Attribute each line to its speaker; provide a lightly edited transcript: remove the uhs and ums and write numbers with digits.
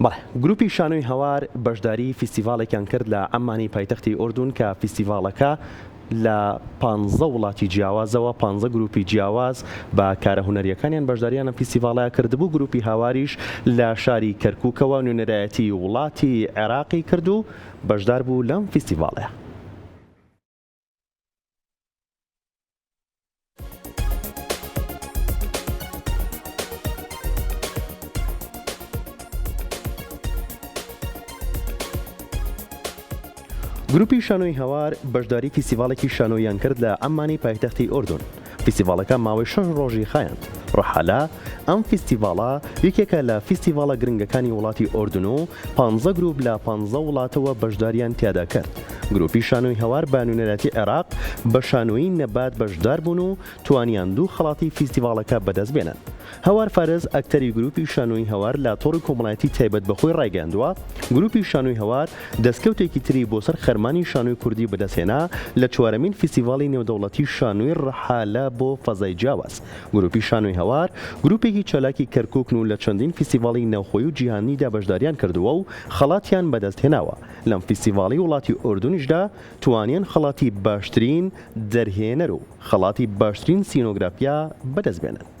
Speaker 1: بەڵێ، گروپی شانۆی هەوار بەشداری فیستیڤاڵێکیان کرد لە عەممانی پایتەختی ئوردون کە فیستیڤاڵەکە لە پانزە وڵاتی جیاوازەوە پانزە گروپی جیاواز بە کارە هونەرییەکانیان بەشداریان لەم فیستیڤاڵەیا کردبوو، گروپی هاواریش لە شاری کەرکوکەوە نوێنەرایەتی وڵاتی عێراقی کرد و بەشدار بوو لەم فیستیڤاڵەیا. گروپی شانۆی هەوار بەشداری فیستیڤاڵێکی شانۆییان کرد لە عەممانی پایتەختی ئوردون. فیستیڤاڵەکە ماوەی شەش ڕۆژی خایاند. ڕەحالە، ئەم فیستیڤاڵە یەکێکە لە فیستیڤاڵە گرنگەکانی وڵاتی ئوردون و پانزە گروپ لە پانزە وڵاتەوە بەشداریان تیادا کرد. گروپی شانۆی هەوار بە نوێنەرایەتی عێراق بە شانۆیی نەبات بەشدار بوون و توانیان دوو خەڵاتی فیستیڤاڵەکە بەدەست بێنن. هەوار فارس ئەکتەری گروپی شانۆیی هەوار لە تۆڕی کۆمەڵایەتی تایبەت بە خۆی ڕایگەیاندووە، گروپی شانۆی هەوار دەستکەوتێکی تری بۆ سەر خەرمانی شانۆی کوردی بەدەستهێنا لە چوارەمین فیستیڤاڵی نێودەوڵەتی شانۆی ڕەحالە بۆ فەزای جیاواز. گروپی شانۆی هەوار گروپێکی چالاکی کەرکوکن و لە چەندین فیستیڤاڵی ناوخۆیی و جیهانیدا بەشداریان کردووە و خەڵاتیان بەدەستهێناوە. لەم فیستیڤاڵی وڵاتی ئوردونیشدا توانیان خەڵاتی باشترین دەرهێنەر و خەڵاتی باشترین سینۆگرافیا بەدەستبێنن.